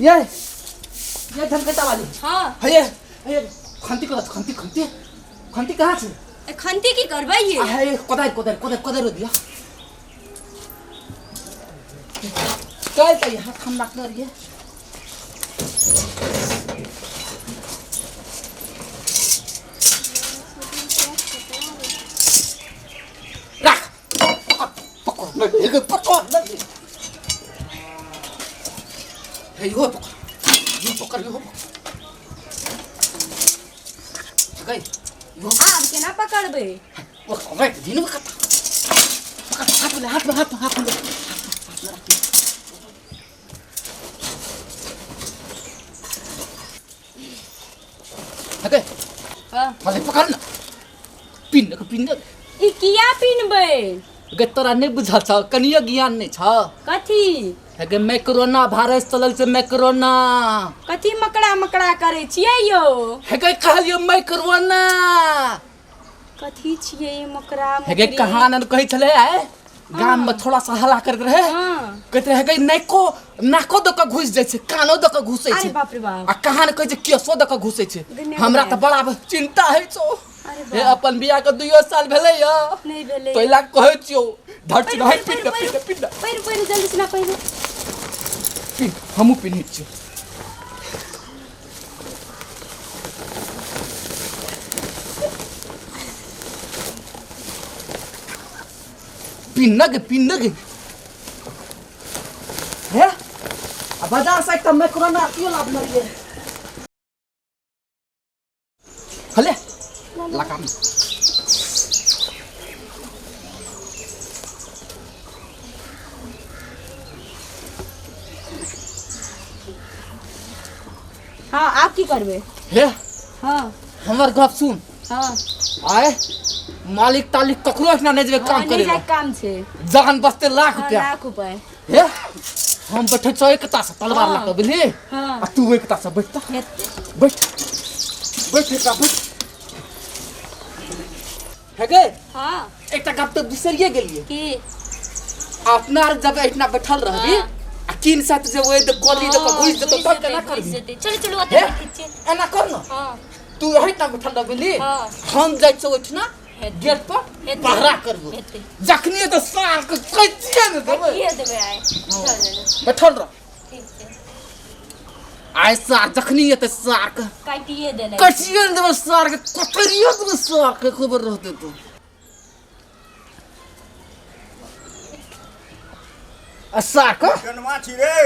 ये ये धनकटा वाली। हाँ। हे हे, खंती कत खंती खंती खंती कहाँ छै? ए, खंती की करबै ये? आ हे, कोदारि कोदारि कोदारि कोदारि दिया चल त यहाँ खम राख्नु अरे। राख, पकड़ पकड़ हे, पकड़ हे, यो पकड़, यो पकड़, यो पकड़ गई यो। आब केना पकड़बै? ओ राख दिनु कता, पकड़, हाथ में हाथ में हाथ में हाथ में हाथ में राख। हके। हाँ। मले पकड़ न, पिन पिन। ई किया पिनबै? गे तोरा नहि बुझल छ, कनियो ज्ञान नहि छ। कथी? हे मैक्रोना भाइरस चलल छै, मैक्रोना। कथी मकड़ा मकड़ा करै छियै यौ? हे गे कहलियो मैक्रोना। कथी छियै ई मकड़ा? हे गे मकड़ी? कहाँ न कहै छलै आइ गाम में थोड़ा सा हल्ला करैत रहे। हाँ। कहैत रहे गे नाको नाको दऽ कऽ घुसि जाइ छै, कानो दऽ कऽ घुसै अरे छै। बाप रे बाप। आ कहाँ ने कहै छै केसो दऽ कऽ घुसै छै। दुनिया हमरा के। तऽ बड़ा चिंता होइ छौ। अरे हे बाप। अपन बियाह के दुइयो साल भेलै या नहि भेलै। पहिला कहै छियौ धर पहिरू, चिन्ह पहिरू, पिंड पहिरू, पिंड पिंड। पहिरू पहिरू, जल्दी से ना पहिरू। पिंड हमहूँ पिन्है छियौ। पिन्न गे, पिन्न गे। हे आ बाजार से एकटा मैक्रोना अथियो लाबने रहियै। हले लगा। हाँ, आब की करबै? हे। हाँ। हमर गप सुन। हाँ। आय मालिक तालिक ककरो एहिना नहि जेबै काम हाँ, नहि करे जाइके काम छै। जान बचतै लाख हाँ, रुपया। लाख रुपया। हे हम बैठे छौ एकता से तलवार हाँ। लऽ कऽ, बुझली? हाँ। आ तू एकता से बैठ तऽ। हेतै। बैठ बैठ एकता बैठ। हे गे। हाँ। एकटा गप तऽ बिसरिए गेलियै। की? अपना आर जब एहिठिना बैठल रहबी हाँ। आ किन साथ जे ओहि दऽ गोली दऽ कऽ घुसि जेतौ तब केना घुसि करबी? जेतै। चलू चलू, हे ओतऽ बैठै छियै। एना कर न। हाँ। तू एहिठिना बैठल रह, बुझली? हाँ। हम जाइ छियौ ओहिठिना हेतै। गेट पर हेतै। पहरा करबो। हेतै। जखनी तऽ सार के कैचिए ने देबै। काटिए देबै आइ। चल चल। बैठल रह। ठीक छै। आइ सार जखनी एतै सार के काटिए देने। कटिए ने देबै सार के, कतरियो देबै सार के, खबर रहतै तो। आ सार के कनमा छी रे,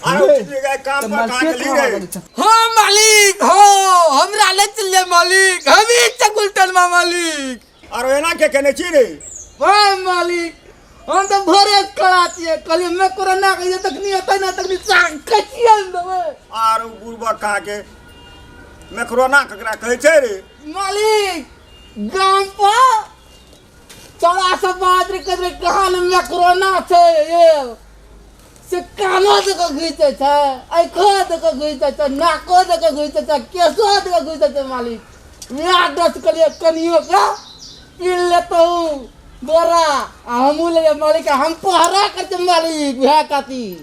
आरो छी रे काम पर कहाँ चली रे? हाँ मालिक, हाँ हमरा ले चलिए मालिक, हम ही चकुलटन मा मालिक। आरो एना के केने छी रे? हाँ मालिक, हम तऽ भोरे खड़ा छियै, कहलियै मैं कोरोना के तखनी एतै ना तखनी साग कचिए ने देबै। आरो बुढ़बा कहाँ के मैक्रोना ककरा कहै छै रे? मालिक, गाम पर चौड़ा सब बात रे कदरे कहाँ ने मैक्रोना छै, ये से कानो दऽ कऽ घुसै छै, आँखो दऽ कऽ घुसै छै, नाको दऽ कऽ घुसै छै, केसो दऽ कऽ घुसै छै मालिक। वएह दस कहलियै कनियो के पी लेतहुँ बोरा आ हमहूँ लेबै मालिक, आ हम पहरा करते मालिक वएह खातिर।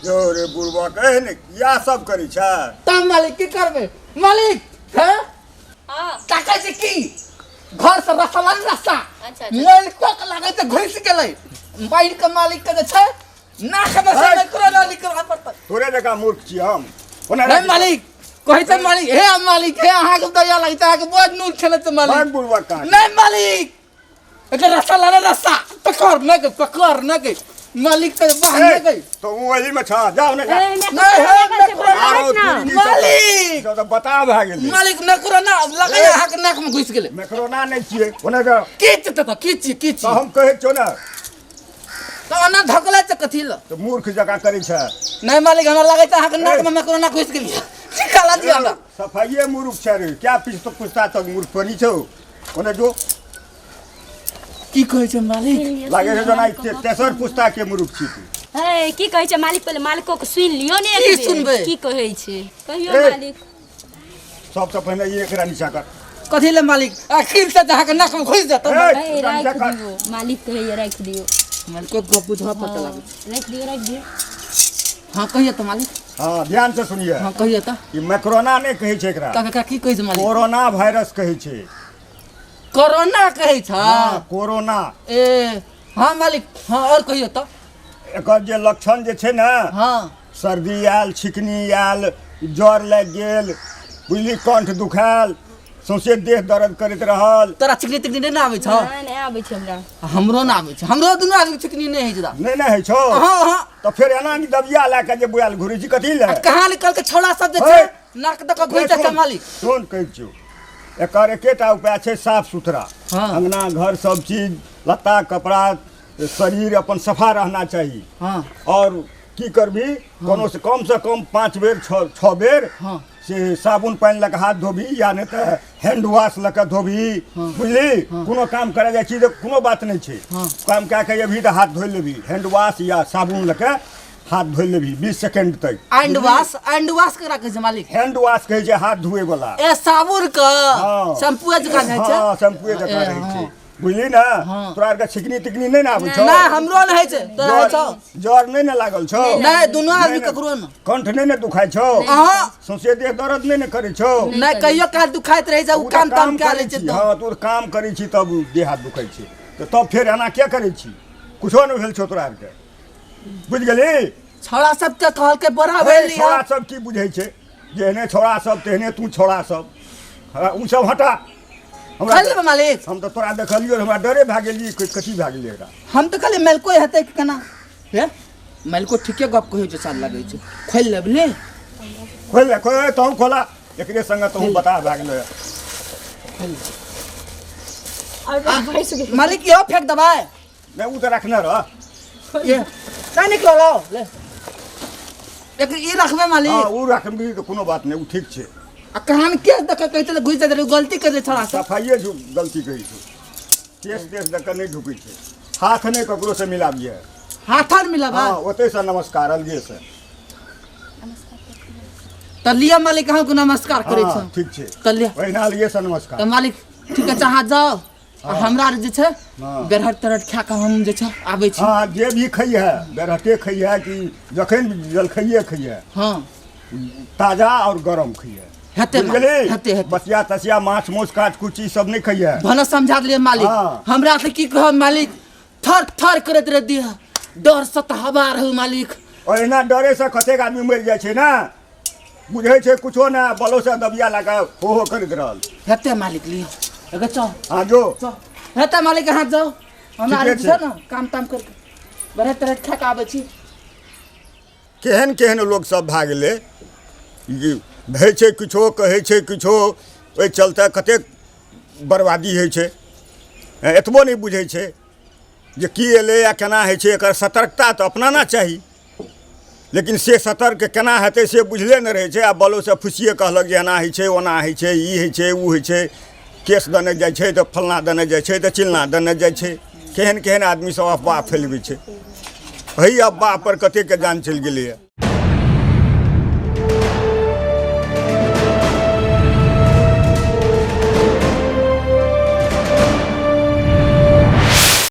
जो रे बुढ़बा, कहे ने किया सब करै छै। तब मालिक की करबै मालिक? हे। हाँ। ताकै छै की घर से रस्सा लाग रस्सा। अच्छा, अच्छा। मालिको के लागै छै घुसि गेलै, मारि के मालिक के जे छै नाक में से हे। कोरोना निकलऽ पड़तै। तोरे जकाँ मूर्ख छी हम ओना? हे मालिक, कहै छै मालिक, हे मालिक, हे अहाँके दया लागै छै, अहाँके बड़ नून खेलै छै मालिक। भाग बुढ़बा कहाँ। नहीं मालिक, एकर रस्सा लाने, रस्सा पकड़ न गई, पकड़ न गई मालिक तो बाहर न गई। तो वही में छा, जाओ ने जा। ए, नहीं, हे, मैक्रोना आरो लागत ना। तोरी सब- मालिक। सब तऽ बता भए गेलै। मालिक, मैक्रोना लगैया अहाँके नाक में घुसि गेलै। मैक्रोना नहि छियै, ओने जा। की छी तऽ, की छी, की छी? तऽ हम कहै छियौ ने। तऽ ओना धकलै छै कथी ल? तऽ मूर्ख जकाँ करै छै। नहीं मालिक, हमरा लागै छै अहाँके नाक में मैक्रोना घुसि गेल। निकाला दिअ हमरा। सफाइए मूर्ख छै रे, क्या पीछ तो पुछता तक मूर्ख बनी छौ, ओने जो। की कहै छै मालिक? लागै छै जेना ई तेसर पुस्ता के मूर्ख छी तू। हे, की कहै छै मालिक? पहिले मालिको के सुनि लियौ ने की एक बेर। सुनबै? की कहै छै कहियौ। ए। मालिक, सबसँ पहिने ई एकरा नीचा कर। कथी ले मालिक? आखिर से अहाँके नाक में घुसि जेतौ। ए, हे, एकरा नीचा राखि कर। दियौ मालिक, कहैया राखि दियौ। मालिको गप बुझऽ पड़तै लागै छै। राखि दियौ, राखि दियौ। हाँ कहिए तऽ मालिक। हाँ, ध्यान से सुनिए। हाँ कहिए तऽ। ई मैक्रोना नहि कहै छै एकरा। तऽ एकरा की कहै छै मालिक? कोरोना वायरस कहै छै। कोरोना कहै छै? हाँ, कोरोना। ए हाँ मालिक, हाँ और कहियो तऽ। एकर जे लक्षण जे छै ने, हाँ, सर्दी आयल, छिकनी आयल, ज्वर लागि गेल, बुझली, कंठ दुखायल, सौंसे देह दर्द करैत रहल। तोरा छिकनी तिकनी नहि ने आबै छौ? नहि, नहि आबै छै हमरा। हमरो ने आबै छै, हमरो दुनू आदमी छिकनी नहि होइ छै दा। नहि ने होइ छौ? हाँ हाँ। तऽ फेर एना नहि दबिया लए कऽ जे बुआल घुरै छी कथी लए? आ कहाँ निकल के छौड़ा सब जे छै हे! नाक दऽ कऽ घुसि जाइ छै मालिक। सुन, कहै छियौ, एकर एकेटा उपाय छै, साफ सुथरा। हाँ। अंगना घर सब चीज, लत्ता कपड़ा, शरीर अपन सफा रहना चाही। हाँ। और की करबी, कोनो से कम से कम 5 बेर 6 बेर हाँ। से साबुन पानि लऽ कऽ हाथ धोबी, या नहि तऽ हैंड वॉश लऽ कऽ धोबी। हाँ। बुझली? हाँ। कोनो काम करे जाइ छी तऽ कोनो बात नहि छै। हाँ। काम कए कऽ अयबही तऽ हाथ धोइ लेबही, हैंड वॉश या साबुन लऽ कऽ हाथ धोइ लेबही 20 सेकेंड तक। हैंड वॉश, हैंड वॉश केकरा कहै छै मालिक? हैंड वॉश कहै छै हाथ धोए वाला। ए साबुन के? हाँ। शैम्पू जकाँ जाइ छै? हाँ, शैम्पूए जकाँ ए, रहै छै। हाँ। बुझली ने? हाँ। तोरा आरके छिकनी तिकनी नहि ने आबै छौ? नहि, हमरो नहि होइ छै। तोरा होइ छौ? ज्वर नहि ने लागल छौ? नहि, दुनू आदमी नहि ने। ककरो ने। कंठ नहि ने दुखाइ छौ? अहाँ सौंसे देह दर्द नहि ने करै छौ? नहि, कहियो काल दुखाइत रहै छै, ओ ओ तऽ काम ताम कए करै लै छै छी। तऽ। हँ, तू तऽ काम करै छी तब देह हाथ दुखाइ छै, तऽ तब फेर एना किया करै छी? कुछो नहि भेल छौ तोरा आरके, बुझि गेली? छौड़ा सब के कहलकै बड़ा हे, भेल। छौड़ा सब की बुझै छै? जेहने छौड़ा सब तेहने तू। छौड़ा सब, हँ, ओ सब हटा हमरा। खोलि देबै मालिक? हम तऽ तोरा देखलियौ, हमरा डरे भए गेली, कथी भए गेलै एकरा। हम तऽ कहलियै मालिको हेतै कि केना। हे मालिको ठीके गप कहै छै, साल लगै छै। खोलि लेब ने? खोलि ले, खोल, तहूँ खोला, एकरे संगे तहूँ बता भए गेलै। मालिक, इहो फेंक देबै? नहि, ओ तऽ रखने रह। ये नहि निकलल, आओ, ले एक ई रखबै मालिक। हँ, ओ रखबही तऽ कोनो बात नहि, ओ ठीक छै। आ कान के देख कहै छलै घुसि जाइत रहै, गलती करै छौड़ा सब। सफाइए गलती कहै छै, केस तेस दऽ कऽ नहि ढुकै छै, हाथ नहि ककरो से मिलाबियै। हाथन मिलाबै? हँ, ओतहिसँ नमस्कार अलगेसँ। तऽ लिअ मालिक, अहाँके नमस्कार करै हँ छी। ठीक छै। तऽ लिअ। ओहिना अलगेसँ नमस्कार। तऽ मालिक ठीक छै, अहाँ जाउ आ हमरा आर जे छै हँ। बेरहट तेरहट खा कऽ हम जे छै आबै छी। हँ, जे भी खैहे, बेरहटे खैहे कि जखन जलखैये खैहे, हँ, ताजा और गरम खैहे। हेतै बुझि मालिक, गेली? हेतै हेतै। बसिया तसिया माछ माउस काट कुची सब नहि खैहे। भने समझा देलियै मालिक। हँ। हमरा से की कहब मालिक, थर थर करैत रह दिह, डर से तऽ हवा रहू मालिक। और एना डरे से कतेक आदमी मरि जाइ छै ने, बुझै छै कुछो ने, बलो से दबिया लए कऽ हो हो करैत रहल। हेतै मालिक, लिअ अगर चल। हँ, जो। चल, हेतै मालिक, अहाँ जाउ, हमरा आर ठीके जे छै छै। ने काम ताम करके बड़े तरह खा कऽ आबै छी। केहन केहन लोक सब भए गेलै, ई होइ छै किछो, कहै छै किछो, ओहि चलते कतेक बर्बादी होइ छै। एतबो नहि बुझै छै जे की एलै आ केना होइ छै। एकर सतर्कता तऽ अपनाना चाही, लेकिन से सतर्क केना हेतै से बुझले नहि रहै छै। आ बलोसँ फुसिए कहलक जे एना होइ छै, ओना होइ छै, ई होइ छै, ओ होइ छै, केस देने जाइ छै तऽ फल्लाँ देने जाइ छै तऽ चिल्लाँ देने जाइ छै। केहन केहन आदमी सब अफवाह फैलबै छै, एहि अफवाह पर कतेकके जान चलि गेलैए।